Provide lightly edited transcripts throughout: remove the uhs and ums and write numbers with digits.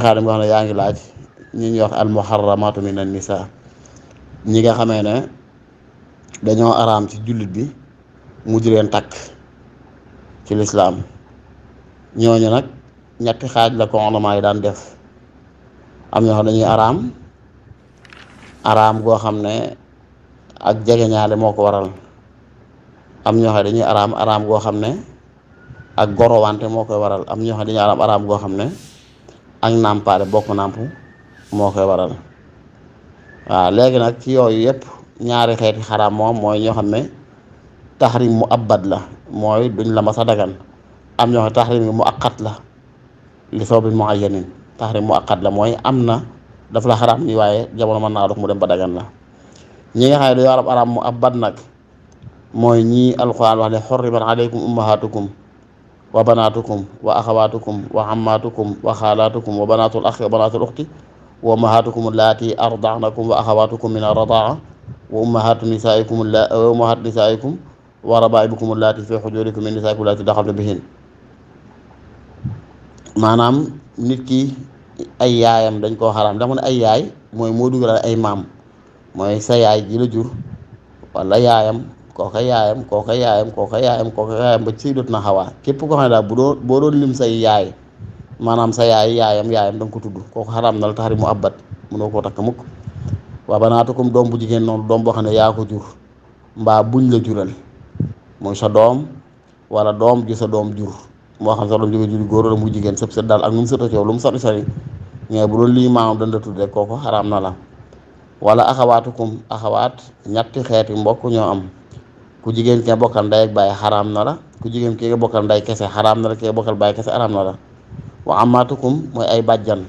xaadim nga xam ne yaa ngi laaj ñi ñuy wax al muharramatu min an nisa ñi nga xamee ne dañoo araam ci jullit bi mu di leen takk ci lislaam ñooñu nag ñetti xaaj la ko ulama yi daan def. am ñoo xam dañuy araam goo xam ne ak jegeñaale moo ko waral. am ñoo xam dañuy araam goo xam ne ak gorowante moo koy waral. am ñoo xam dañuy araam goo xam ne ak nàmpaale bokk nàmp moo koy waral. waaw léegi nag ci yooyu yëpp ñaari xeeti xaraam moom mooy ñoo xam ne taxrim mu abad la mooy duñ la mas a dagan. am ñoo xam ne taxrim mu aqat la li sababin muayyanin. taxrim mu aqat la mooy am na daf la xaraam ni waaye jamono mën naa dox mu dem ba dagan la. ñi nga xam ne dañoo araam mu abad nag mooy ñii alquran wax ne xurrimat alaykum ummahatukum wa banatukum wa axawatukum wa ammatukum wa xaalatukum wa banatul axi wa banatul uxti wa ummahatukum allati ardanakum wa axawatukum min arradaa wa ummahatu nisaikum wa rabaibukum allati fi xujurikum min nisaikum allati daxaltu bihin. maanaam nit ki ay yaayam dañ koo xaraam ndax mu ne ay yaay mooy moo dugal ay maam mooy sa yaay ji la jur wala yaayam kooka yaayam kooka yaayam kooka yaayam kooka yaayam ba ci Sayyidatuna Xawaa képp koo xam ne daal boo doon lim say yaay maanaam sa yaayam da nga ko tudd kooku xaraam na la taxari mu abbat mënoo koo takk mukk. waa banaatukum doom bu jigéen noonu doom boo xam ne yaa ko jur mbaa buñ la jural mooy sa doom wala doom ji sa doom jur moo xam sa doom ji nga jur góor wala mu jigéen sëb sët daal ak nu mu sëta coow lu mu sori sori mais bu doon lii maamam dañ la tudd rek kooku xaraam na la. wala axawaatukum axawaat ñetti xeeti mbokk ñoo am ku jigéen ki nga bokkal ndey ak baay xaraam na la ku jigéen ki nga bokkal ndey kese xaraam na la ki nga bokkal baay kese xaraam na la. wa amaatukum mooy ay bàjjan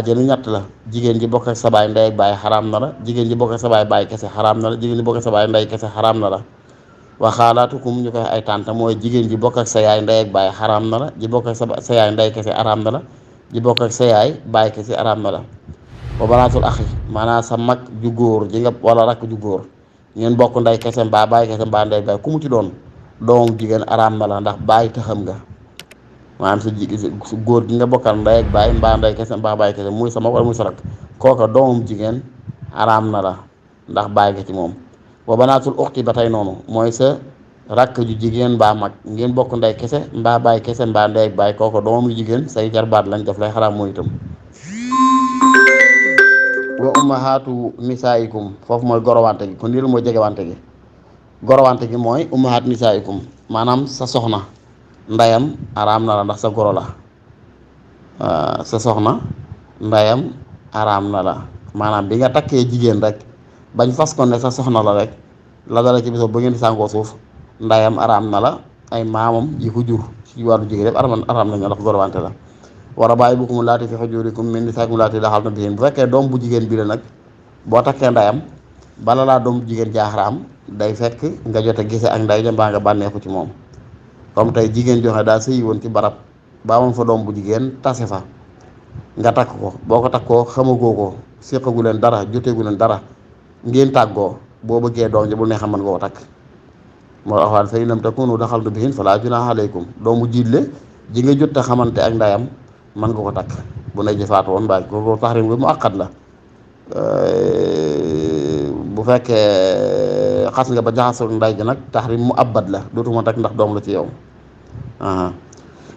yu ñett la jigéen ji bokk ak sa baay ndey ak baay xaraam na la jigéen ji bokk ak sa baay kese xaraam na la jigéen ji bokk ak sa baay ndey kese xaraam na la. wa xaalaatukum ñu koy ay tànta mooy jigéen ji bokk ak sa yaay ndey ak baay xaraam na la ji bokk ak sa yaay ndey kese xaraam na la ji bokk ak sa yaay baay kese xaraam na la. wa banaatul axi maanaam sa mag ju góor ji nga wala rakk ju góor ngeen bokk ndey kese mbaa baay kese mbaa ndey baay ku mu ci doon doomam jigéen araam na la ndax baay taxam nga maanaam su góor gi nga bokkal ndey ak baay mbaa ndey kese mbaa baay kese muy sa mag wala muy sa rakk kooka doomam jigéen araam na la ndax baay nga ci moom. wa banaatul uxti ba tey noonu mooy sa rakk ju jigéen mbaa mag ngeen bokk ndey kese mbaa baay kese mbaa ndey ak baay kooka doomam ju jigéen say jarbaat lañ daf lay xaraam mooy itam. wa ummahatu nisaikum foofu mooy gorowante gi kon lii mooy jegewante gi. gorowante gi mooy ummahat nisaikum maanaam sa soxna ndeyam araam na la ndax sa goro la. sa soxna ndeyam araam na la maanaam bi nga takkee jigéen rek bañ fas ko ne sa soxna la rek la dala ci biso ba ngeen di sàngoo suuf ndeyam araam na la ay maamam yi ko jur ci wàllu jigéen yëpp araam nañ la ndax gorowante la. wa rabaa'ibukum allaati fi hujuurikum min nisaa'ikum allaati daxaltum bihinna bu fekkee doom bu jigéen bi la nag boo takkee ndeyam bala laa doom bu jigéen jaaxaraam day fekk nga jote gise ak ndey ja mbaa nga bànneexu ci moom. comme tey jigéen joxe daa sëyi woon ci barab ba amoon fa doom bu jigéen tase fa nga takk ko boo ko takkoo xamagoo ko séqagu leen dara joteegu leen dara ngeen tàggoo boo bëggee doom ja bu neexam mën nga ko takk. moo tax waan fa in lam takunu daxaltum bihinna falaa junaaha alaykum doomu jiitle ji nga jot a xamante ak ndeyam mën nga ko takk bu nay jëfaat woon mbaa ko taxrim nga mu àqat la. bu fekkee xas nga ba jaxasoo nday ji nag taxrim mu abad la dootuma takk ndax doom la ci yow.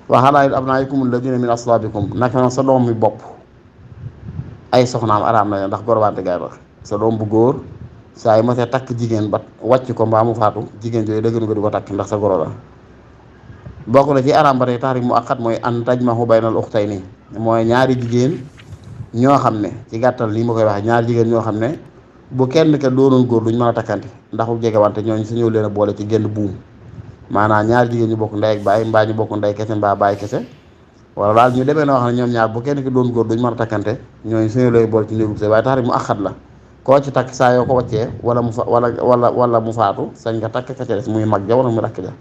wa halaa'ilu abnaa'ikum allaziina min aslaabikum naka noonu sa doom mi bopp ay soxnaam araam na ndax gorowante gaay ba sa doom bu góor saa yu ma see takk jigéen ba wàcc ko mbaa mu faatu jigéen jooyu dëgg nga di ko takk ndax sa goro la. bokk na ci araam ba tey taxrim mu àqat mooy an tajmahu baynal uxtayni mooy ñaari jigéen ñoo xam ne ci gàttal lii ma koy wax ñaari jigéen ñoo xam ne bu kenn ke doonoon góor duñ mën a takkante ndax bu jegewante ñooñu su ñëw leen a boole ci genn buum maanaam ñaari jigéen ñu bokk ndey ak baay mbaa ñu bokk ndey kese mbaa baay kese wala daal ñu demee noo xam ne ñoom ñaar bu kenn ke doon góor duñ mën a takkante ñooñu su ñëw leen boole ci néegub sëy waaye taxrim mu àqat la koo ci takk saa yoo ko waccee wala mu fa wala mu faatu sañ nga takk ka ca des muy mag ja wala muy rakk ja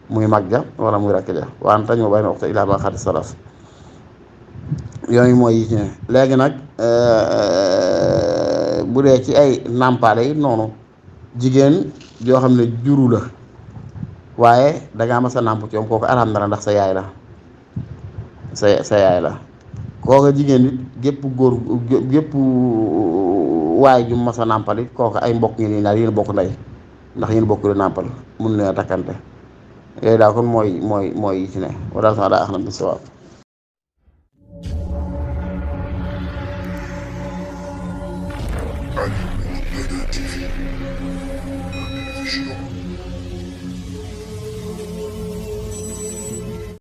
muy mag ja wala muy rakk ja waan tañ ma bay na waxta ilaa ma xadi salaf yooyu mooy yi ci ne léegi nag bu dee ci ay nàmpaale yi noonu jigéen yoo xam ne juru la waaye dangaa mas a nàmp ci moom kooku araam na la ndax sa yaay la sa yaay la kooka jigéen it gépp góor gépp waaye ju mas a nàmpal it kooka ay mbokk ngeen yi ñaar yéen bokk ndey ndax yéen bokk di nàmpal mun leen a takkante yooyu daal kon mooy yi ci ne wala sax daa ax na bi sawaab Animal Planet TV, la télévision